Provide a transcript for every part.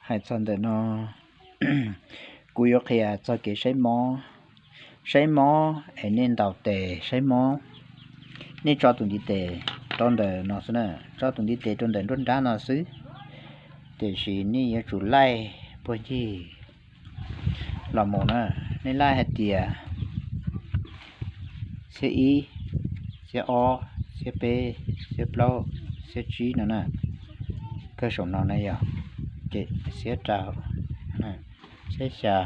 Hais txog ntawm no, kuv yuav qhia txog kev saib mob. Saib mob es nej ntaus tes saib mob, nej tso tus ntiv tes rau ntawm no xwb na, tso tus ntiv tes rau ntawm nruab nrab no xwb. Tiam sis nej yuav tsum laij puag ncig los mus na, nej laij hais tias xiab ib, xiab ob, xiab peb, xiab plaub, xiab tsib no na. Kawg saum no na yog, ces xiab rau, xiab xya,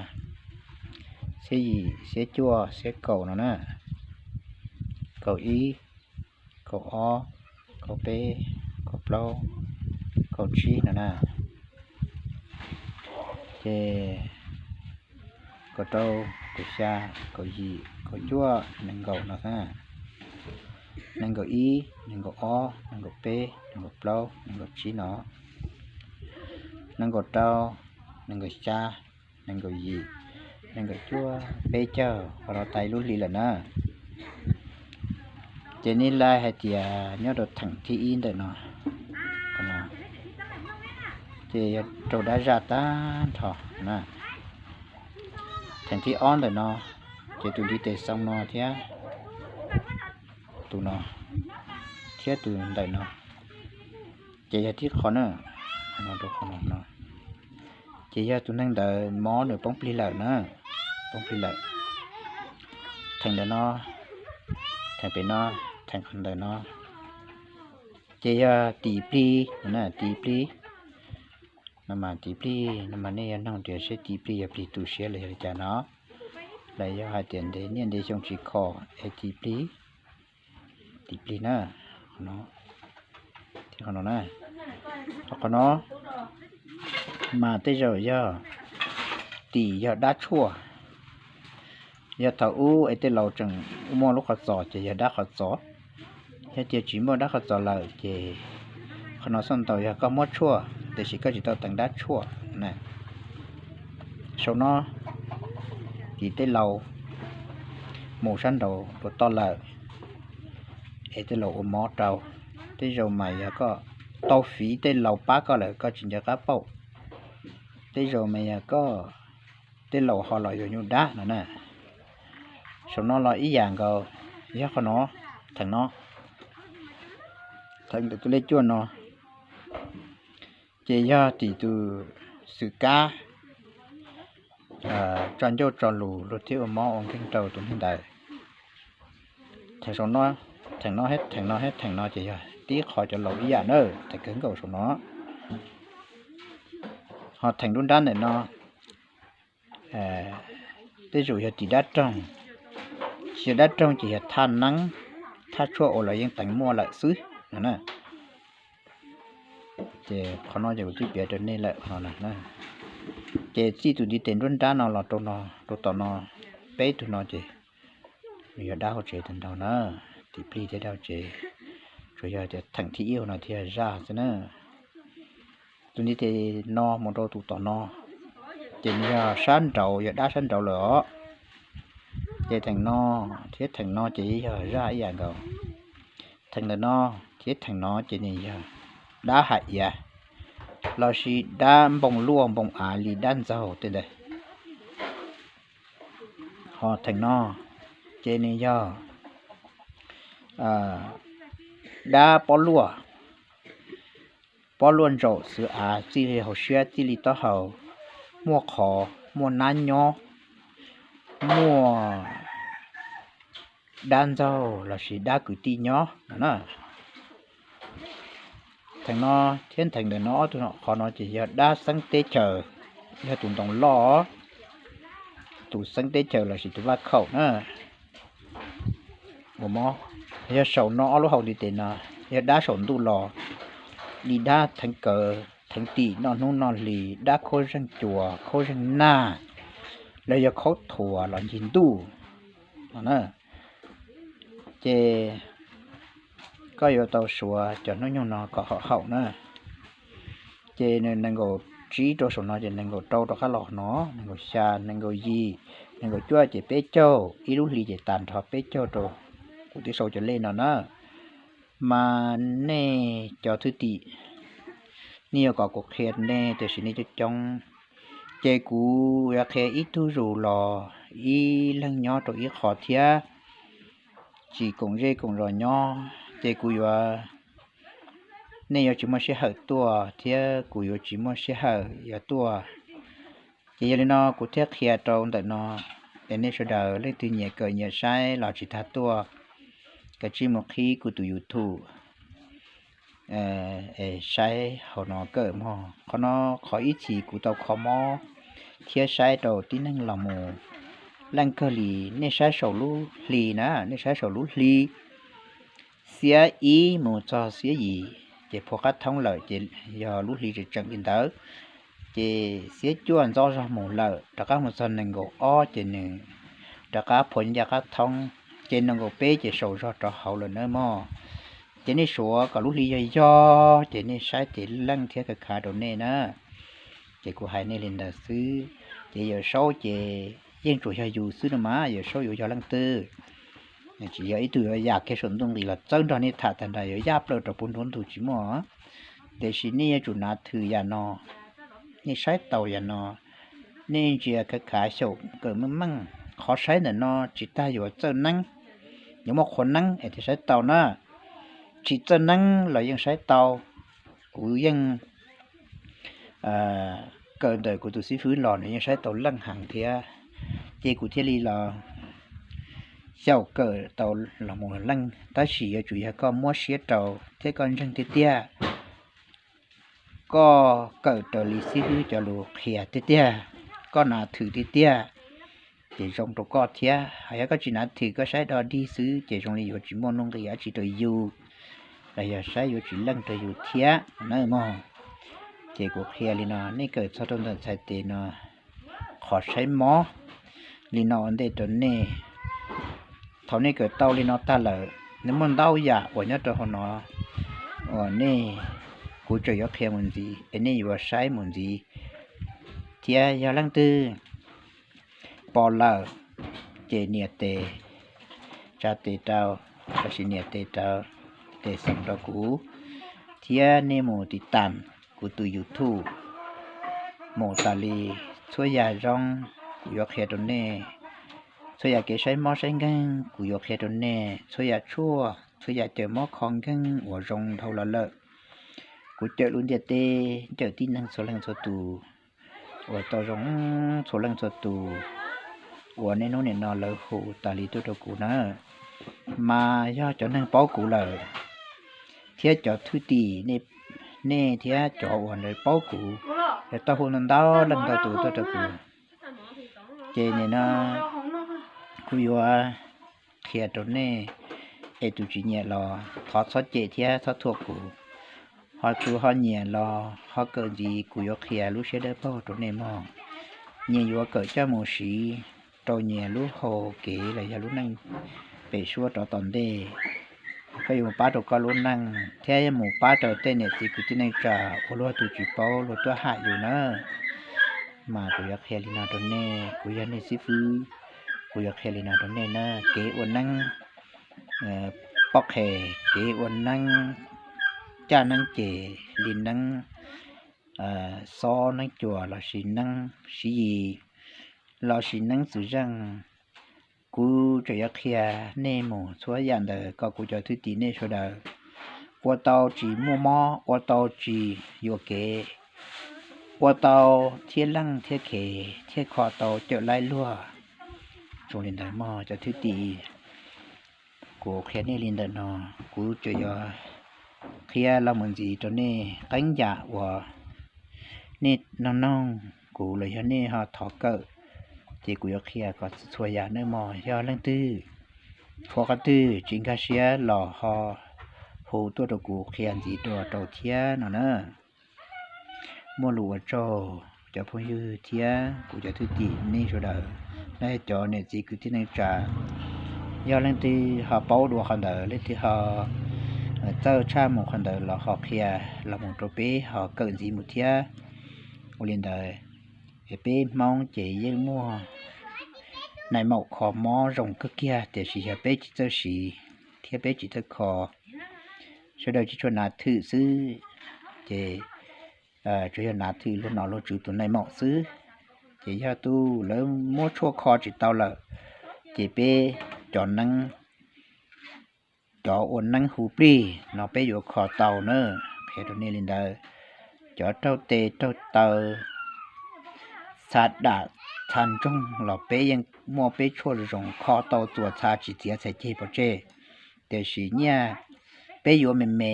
xiab yim, xiab cuaj, xiab kaum no na. Kaum ib, kaum ob, kaum peb, kaum plaub, kaum tsib no na. Ces kaum rau, kaum xya, kaum yim, kaum cuaj, nees nkaum no xwb. Nees nkaum ib, nees nkaum ob, nees nkaum peb, nees nkaum plaub, nees nkaum tsib no. Nees nkaum rau, nees nkaum xya, nees nkaum yim, nees nkaum cuaj, peb caug, qhov no tag ib lub hli lawm na. Ces nej laij hais tias nyob rau theem thib ib ntawm no, ces yog raug dab zaj tag nrho na. Theem thib ob ntawm no, ces tus ntiv tes xoo no thiab tus no, thiab tus ntawm no, ces yog tib qho na. Qhov no rau qhov no no, ces yog tus neeg ntawd mob nws poob plig lawm na, poob plig lawm. Theem ntawm no, theem pem no, theem qhov ntawm no, ces yog tim plig, tim plig. No mas tim plig no mas nej yuav nug tias seb tim plig yog plig tu siab los yog li cas no, los yog hais tias ntev niaj ntev xyoo tsis kho es tim plig, tim plig na, qhov no, thiab qhov no na. Qhov no mas tej zaum yog tim yog dab tshuaj. Yog thaum ub es tej laus tseem muaj lub qhov txos ces yog dab qhov txos. Yog tias tsis muaj dab qhov txos lawm ces qhov no xoj ntau yog koj muab tshuaj tiam sis koj tsis tau teev dab tshuaj na. Saum no ces tej laus mus sab nraud dua toj lawm es tej laus ua mob rau. Tej zaum mas yog koj tau fiv tej laus pab koj lawm koj tsis nco qab paub. Tej zaum mas yog koj, tej laus ho los yog nyuj dab no na. Saum no los ib yam nkaus, yog qhov no, theem no, theem ntawm tus lej cuaj no, ces yog tim tus xwm kab tso ncauj tso lus luag thiaj ua mob ua nkeeg rau tus neeg ntawd. Theem saum no, theem no thiab theem no thiab theem no ces yog tib qho cov laus ib yam na, theem kawg nkaus saum no. Ho theem nruab nrab ntawm no, tej zaum yog tim dab roog, tsis yog dab roog ces yog thaj neeb, thaj tshuaj uas lawv yeej teev muaj lawm xwb no na. Ces qhov no ces kuv twb piav rau nej lawm no na. Ces txij tus ntiv tes nruab nrab no los rau no, rau tom no, peb tug no ces nws yog dab hauv tsev tag nrho na, tim plig thiab dab hauv tsev. Tsuas yog tias theem thib ib no thiaj zaj xwb na. Tus ntiv tes no mus rau tus tom no, ces nws yog sab nraud, yog dab sab nraud lawm os. Ces theem no thiab theem no ces yog zaj ib yam nkaus. Theem ntawm no thiab theem no ces nws yog dab hais iav, lossis dab npoo luaj npoo av li dab ntxaug tej ntawd. Ho theem no ces nws yog dab pob luaj, pob luaj ntsaum xwv av txij li hauv siab txij li taub hau, muaj qhov, muaj nab nyob, muaj dab ntxaug lossis dab kwv tij nyob no na. Theem no thiab theem ntawm no ob tug qhov no ces yog dab xeeb teb chaws, yog tus ntoo loj, tus xeeb teb chaws lossis tus vaj khaum na. Ua mob, yog saum no ob lub hau ntiv tes no, yog dab saum ntuj los, li dab theev kawv theev tim noj hnub noj hli, dab khaub zeeg cua khaub zeeg nag, los yog khaub thuas los ncig ntuj no na. Ces koj yuav tau suav cov hnub nyoog no kom haum haum na. Ces nws nees nkaum tsib rau saum no ces nees nkaum rau rov qab los no, nees nkaum xya, nees nkaum yim, nees nkaum cuaj ces peb caug, ib lub hli ces tas nrho peb caug rau. Kuv twb sau cov lej no na, mas nej cov thwj tim, nej yuav kom kuv qhia nej tiam sis nej coob coob, ces kuv yuav qhia ib tug zus los ib leeg nyob rau ib qho thiab, tsis koom zej koom zos nyob, ces kuv yuav, nej yuav tsis muaj sij hawm tuaj thiab kuv yuav tsis muaj sij hawm yuav tuaj. Ces yog li no kuv thiaj qhia rau ntawm no, es nej sawv daws leej twg nyiam kawm nyiam saib los tsis tag tuaj, kav tsij mus qhib kuv tus YouTube es saib hauv no kawm mog. Qhov no qhov ib txhis kuv tau kho mob thiab saib rau tib neeg los mus leej kawg li. Nej saib saum lub hli na, nej saib saum lub hli xiab ib mus txog xiab yim, ces phua qab thoob lawm ces yog lub hli tseem tseem li ntawd. Ces xiab cuaj ntxov zog mus lawm rov qab mus txog nees nkaum ob ces nws rov qab phua ncaj qab thoob, ces nees nkaum peb ces saum zog rov hauv lawm nawb mog. Ces nej suav kom lub hli yog yog ces nej saib tes leej thiab khav khav rau nej na. Ces kuv hais nej li ntawd xwb. Ces Yawm Saub ces yeej tsuas yog yus xwb no mas, Yawm Saub yuav yog leej twg? Tsis yog ib tug yuav yam kiag saum ntuj nqis los txawb nrog nej tham tag nrho yuav yaj plaws rau puv nruab ntug tsis muaj. Tiam sis nej yuav tsum nav thwm yam no, nej saib tau yam no, nej ntsia khav khav xyaum kawm meej meej. Qhov saib ntawm no tsis tas yuav txawj neeb, yuav muaj qhua neeb es thiaj saib tau na. Tsis txawj neeb los yeej saib tau. Kuv yeej kawm ntawm kuv tus xib fwb los nws yeej saib tau leej heev thiab, ces kuv thiaj li los xyaum kawm tau los mus leej. Tab sis yuav tsum yog koj muab siab rau thiab koj ntseeg tiag tiag, koj kawm raws li xib fwb cov lus qhia tiag tiag, koj nav thwm tiag tiag, ces zoo rau koj thiab. Hos yog koj tsis nav thwm, koj saib dog dig xwb ces zoo li yuav tsis muaj nuj nqis dab tsi rau yus, los yog saib yuav tsis leej rau yus thiab na mog. Ces kuv qhia li no, nej kawm txog rau ntawm txhais tes no, qhov saib mob li no ua ntej rau nej. Thaum nej kawm tau li no tag lawm, nws muaj ntau yam uas nyob rau hauv no uas nej, kuv tseem yuav qhia mus ntxiv es nej yuav saib mus ntxiv. Thiab yog leej twg pom lawm ces nias tes, tsa tes rau, los sis nias tes rau, tes xeem rau kuv, thiab nej mus tiv tam kuv tus YouTube mus tas li. Txhua yam zoo kuv yuav qhia rau nej, txhua yam kev saib mob saib nkeeg kuv yuav qhia rau nej, txhua yam tshuaj, txhua yam cawm mob kho nkeeg uas zoo dhau los lawm. Kuv cawm lub ntiaj teb, cawm tib neeg txhua leej txhua tus uas tau zoo txhua leej txhua tus uas niaj hnub nim no lawv hu tas li tuaj rau kuv na. Mas yog cov neeg paub kuv lawm thiab cov thwj tim, nej thiab cov uas lawv paub kuv, lawv tau hu ntau ntau leej ntau tus tuaj rau kuv. Ces nim no kuv yuav qhia rau nej, es tus tsis nyiam los thov txhob cem thiab txhob thuam kuv. Ho tus ho nyiam los ho kawm ntxiv, kuv yuav qhia lub siab dawb paug rau nej mog. Nyias yuav kawm coj mus siv rau nyias lub hau kev los yog lub neej pem suab rov tom ntej. Koj yuav mus pab rau koj lub neej thiab yuav mus pab rau tej niam txiv kwv tij neej tsa uas luag tus tsis paub luag tuaj ham yus na. Mas kuv yuav qhia li no rau nej, kuv yog nej xib fwb, kuv yuav qhia li no rau nej na, kev ua neeb, poj qhe, kev ua neeb, caj neeb ces li neeb xob neeb cuas los sis neeb siv yis los sis neeb txwv zeej. Kuv tseem yuav qhia nej mus txhua yam ntawd kom kuv cov thwj tim nej sawv daws ua tau tsis muaj mob, ua tau tsis yuam kev, ua tau thiaj leej thiaj khev thiaj kho tau cawm laib luag. Zoo li ntawd mog cov thwj tim, kuv qhia nej li ntawm no, kuv tseem yuav qhia los mus ntxiv rau nej qee yam uas nej noog noog kuv los yog nej ho thov kawm, ces kuv yuav qhia kom txhua yam nawb mog. Yog leej twg, qhov qhov twg tsis nkag siab los ho hu tuaj rau kuv qhia ntxiv dua rau thiab no na. Muaj lus ua tsaug cov phooj ywg thiab kuv cov thwj tim nej sawv daws, los yog cov niam txiv kwv tij neej tsa. Yog leej twg ho paub dua qhov ntawd, leej twg ho txawj tshaj mus qhov ntawd los ho qhia los mus rau peb ho kawm ntxiv mus thiab. Ua li ntawd, peb Hmoob ces yeej muaj nais maum kho mob zoo kawg kiag, tiam sis yog peb tsis txawj siv thiab peb tsis txawj kho, sawv daws tsis tshua nav thwm xwb, ces tsuas yog nav thwm luag nom luag tswv tus neeg maum xwb. Ces yog tus lawv muab tshuaj kho tsis tau lawm, ces peb cov neeb, cov ua neeb hu plig no peb yuav kho tau na. Qhia rau nej li ntawd, cov raug tes raug taw, txha dam txha ntsoog los peb yeej muaj peb tshuaj zoo kho tau txuas txha tsis txiav txhais ceg pov tseg. Tiam sis nyiaj peb yuav me me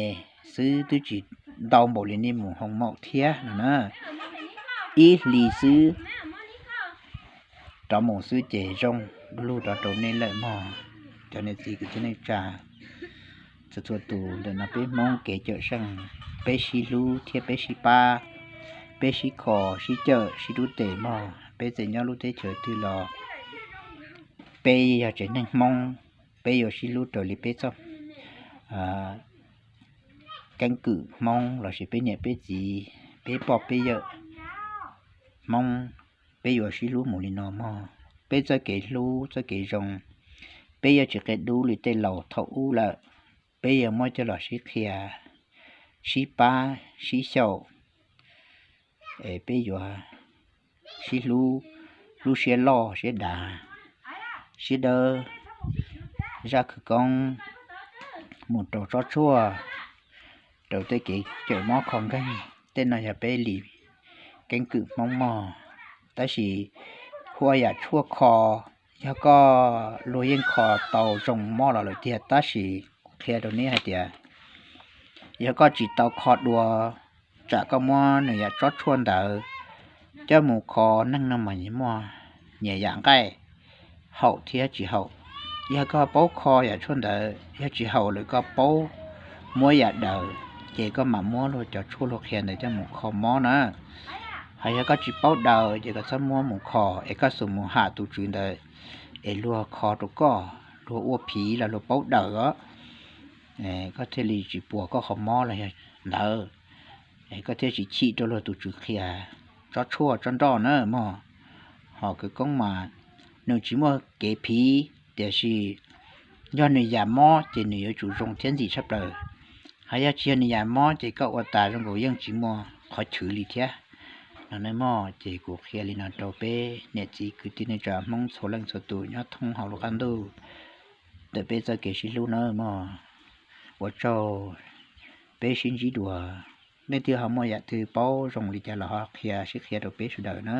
xwb twb tsis ntau npaum li nej mus hoo maum thiab no na. Ib hlis xwb rov mus xwb ces zoo du lug rov rau nej lawm mog. Cov niam txiv kwv tij neej tsa txhua txhua tus, ntawm no peb Hmoob kev cawm seej, peb sib hlub thiab peb sib pab, peb sib kho sib cawm sib rub tes mog. Peb txawm nyob lub teb chaws twg los peb yog tsev neeg Hmoob, peb yuav sib hlub raws li peb txoj keeb kwm Hmoob lossis peb niam peb txiv peb poj peb yawm Hmoob, peb yuav sib hlub mus li no mog. Peb txoj kev hlub txoj kev zoo, peb yuav tsis qia dub li tej laus thaum ub lawm. Peb yuav muab coj los sib qhia, sib pab sib xyaum, es peb yuav sib hlub, lub siab loj siab dav, siab dawb, zaj khawv koob, mus rau tsob tshuaj, rau tej kev cawm mob kho nkeeg. Tej no yog peb li keeb kwm Hmoob mog. Tab sis hu ua yam tshuaj kho, yog koj luag yeej kho tau zoo mob los lawm tiag, tab sis kuv qhia rau neb hais tias yog koj tsis tau kho dua, tsam koj muab nws yam tsob tshuaj ntawd coj mus kho neeg no mas muaj nyias yam nqaij haum thiab tsis haum. Yog koj paub kho yam tshuaj ntawd, yog tsis haum lawm koj paub muab yam daws, ces koj mam muab luag cov tshuaj luag qhia ntawd coj mus kho mob na. Hos yog koj tsis paub daws ces koj txhob muab mus kho, es koj xub mus ham tus tswv ntawd es luag kho rau koj, luag ua phiv los luag paub daws os, koj thiaj li tsis puas koj qhov mob los yog ntawd, koj thiaj tsis chim rau luag tus tswv qhia tsob tshuaj tsob nroj na mog. Hos khawv koob mas nws tsis muaj kev phiv, tiam sis yog nws yam mob ces nws yuav tsum zoo thiab ntxim tshaj plaws. Hos yog tsis yog nws yam mob ces koj ua tas zoo nkaus yeej tsis muaj qhov chwv li thiab no na mog. Ces kuv qhia li no rau peb niam txiv kwv tij neej tsa Hmoob txhua leej txhua tus nyob thoob hauv lub qab ntuj, ntawm peb txoj kev sib hlub na mog. Ua tsaug, peb sib ntsib dua. Leej twg ho muaj yam twg paub zoo li cas los ho qhia sib qhia rau peb sawv daws na.